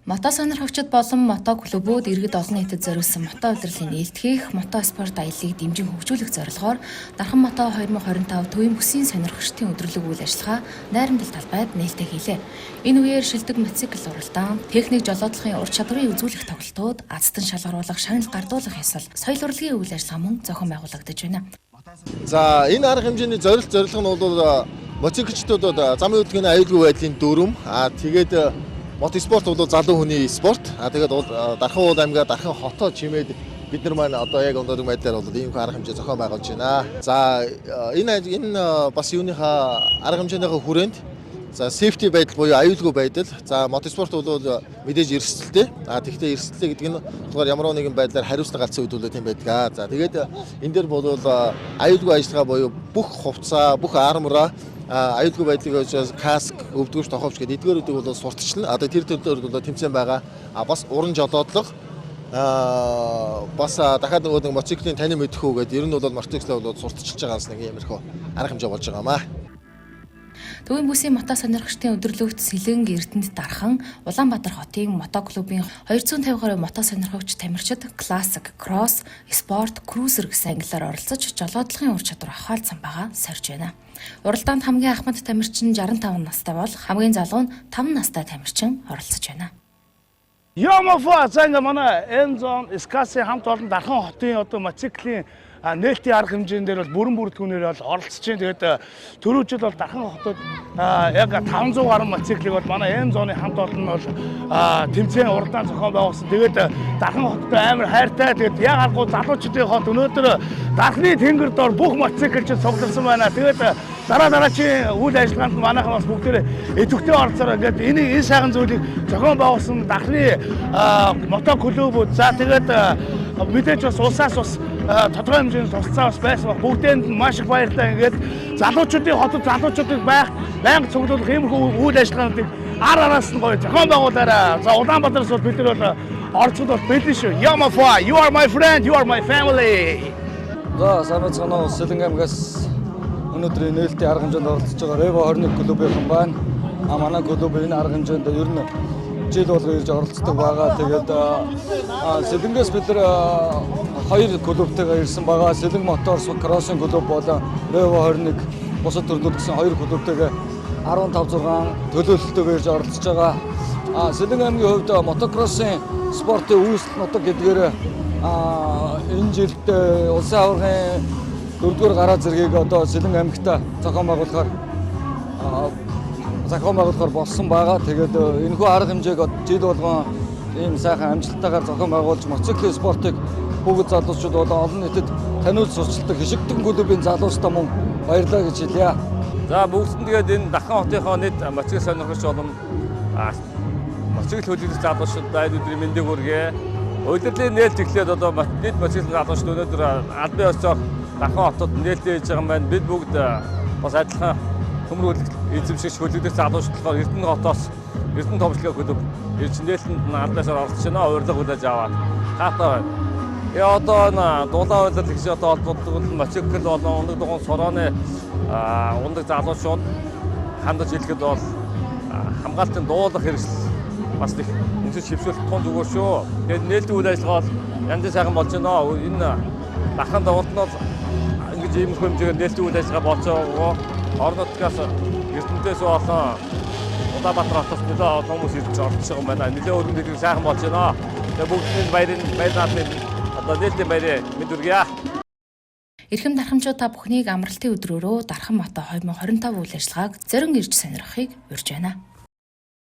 Мото сонирхогчид болон мото клубүүд иргэд олон нийтэд зориулсан мото улирлын нээлт хийх, мото спорт аяллыг дэмжин хөгжүүлэх зорилгоор Дархан мото 2025 төвийн бүсийн сонирхогчдын өдөрлөг үйл ажиллагаа Найрамдал талбайд нээлттэй хийлээ. Энэ үеэр шилдэг мотоцикл уралдаан, техник жолоодлогын ур чадварыг үзүүлэх тоглолтууд, азтан шалгаруулах, шагнал гардуулах ёсол, соёл урлагийн үйл ажиллагаа мөн зохион байгуулагдаж байна. За, энэ арга хэмжээний зорилт зорилго нь бол мотоциклчдод замын хөдөлгөөний аюулгүй байдлын дүрэм, тэгээд мотоспорт бол залуу хүний спорт. Тэгээд Дархан уул аймгаа, Дархан хотоо чимээд бид нар маань одоо яг өнөөдөр байдлаар бол ийм арга хэмжээ зохион байгуулж байна. За, энэ бас юуныхаа арга хэмжээнийхээ хүрээнд, за, safety байдал буюу аюулгүй байдал. За, мотоспорт бол мэдээж эрсдэлтэй. Тэгэхдээ эрсдэлтэй гэдэг нь болохоор ямар нэгэн байдлаар хариуцлага алдсан үед бол тийм байдаг. За, тэгээд энэ дээр бол аюулгүй ажиллагаа буюу бүх хувцас, бүх armor аа, аюулгүй байдлыг учраас каск, өвдгөрч, тоховч гэдэг эдгээрүүдийг бол сурталчлана. Одоо тэр төлөөр бол тэмцээн байгаа. Бас уран жолоодлого, бас дахиад нөгөө нэг мотоциклийн танин мэдэх үү гэдэг ер нь бол мотоциклээ бол сурталчилж байгаа нэг иймэрхүү арга хэмжээ болж байгаа юм аа. Төвийн бүсийн мото сонирхогчдын өдөрлөгт Сэлэнг, Эрдэнэт, Дархан, Улаанбаатар хотын мото клубын 250 гаруй мото сонирхогч тамирчид классик, кросс, спорт, cruiser гэсэн ангиллаар оролцож жолоодлогын ур чадвар ахуйлсан байгаа сорж байна. Уралдаанд хамгийн ахмад тамирчин 65 настай бол хамгийн залуу нь 5 настай тамирчин оролцож байна. Ямафа, за, ингээ манай Enzon Скасын хамт олон Дархан хотын одоо мотоциклийн нээлтийн арга хэмжээн дээр бол бүрэн бүрэлдэхүүнээр бол оролцож байна. Тэгээд түрүү жил бол Дархан хотод яг 500 гаруй мотоциклийг бол манай Enzon-ы хамт олон нь бол тэмцээн уралдаан зохион байгуулсан. Тэгээд Дархан хотод амар хайртай. Тэгээд яг аргагүй залуучдын хот өнөөдөр Дархны тэнгэр дор бүх мотоциклчид цугларсан байна. Тэгээд дараа дараачийн үйл ажиллагаанд манайхан бас бүгдээрээ идэвхтэй оролцоорой. Ингээд энэ сайхан зүйлийг зохион байгуулсан Дархны мото клубүүд, за, тэгээд мэдээж бас улсаас бас тодорхой хэмжээний тусалцаа бас байсан баг. Бүгдээнд нь маш их баярлалаа. Ингээд залуучуудын хотод залуучуудыг байх байнга цуглуулах иймэрхүү үйл ажиллагаануудыг ар араас нь гоё зохион байгуулаарай. За, Улаанбаатараас бол бид нар бол оролцоход бол бэлэн шүү. Yamaha, you are my friend, you are my family. За, сайн байцгаана уу? Сэлэнг аймгаас өнөөдрийн нээлтийн арга хэмжээнд оролцож байгаа Revo 21 клубийнхан байна. Манай клуб энэ арга хэмжээнд ер нь жил болго ирж оролцдог байгаа. Тэгээд Сэлэнгээс бид нар хоёр клубтайгаа ирсэн байгаа. Сэлэнг Моторс Кроссинг клуб болон Revo 21 бусад төрлүүд гэсэн хоёр клубтайгаа 15 6 төлөөлөлтөөр ирж оролцож байгаа. Сэлэнг аймгийн хувьд мотокроссын спортын үүсэл нутаг гэдгээр энэ жилд улсын аваргын дөрөвдүгээр гараа зэргийг одоо Сэлэнг аймагта зохион байгуулахаар болсон байгаа. Тэгээд энэхүү арга хэмжээг жил болгон ийм сайхан амжилттайгаар зохион байгуулж, мотоциклийн спортыг бүгд залуучууд болон олон нийтэд таниулж сурталчилдаг Хишигтэн клубын залуучдаа мөн баярлалаа гэж хэлье. За, бүгдэнд тэгээд энэ Дархан хотынхоо нийт мотоцикл сонирхогч болон мотоцикл хөлөглөх залуучуудад энэ өдрийн мэндийг хүргэе. Улирлын нээлт эхлээд одоо нийт мотоцикл залуучууд өнөөдөр албан ёсоор Дархан хотод нээлттэй хийж байгаа юм байна. Бид бүгд бас адилхан төмөр хөлөг эзэмшигч хөлөглөх залуучууд болохоор Эрдэнэ хотоос Эрдэнэ томчлогын клуб ирж нээлтэнд нь албан ёсоор оролцож байна. Урилга хүлээж аваад таатай байна. Я одоо энэ дулаан улирал гэж одоо холбогддог мотоцикл болон унадаг дугуйн сурооны унадаг залуучууд хандаж хэлэхэд бол хамгаалтын дуулах хэрэгсэл бас их өнцөж хэвшүүлэх тун зүгээр шүү. Тэгээд нээлтийн үйл ажиллагаа бол янзын сайхан болж байна. Энэ Дарханд урд нь бол ингэж иймэрхүү хэмжээгээр нээлтийн үйл ажиллагаа болж байгаагүй. Орон нутгаас, Эрдэнэтээс болон Улаанбаатар хотоос нэлээд олон хүмүүс ирж оролцож байгаа юм байна. Нэлээд өргөн дэлгэр сайхан болж байна. Тэгээд бүгдний баярын баяр наадмын одоо нээлтийн баярын мэнд хүргье. Эрхэм дархамчууд, та бүхнийг амралтын өдрөөрөө Дархан мото 2025 үйл ажиллагааг зорин ирж сонирхохыг урьж байна.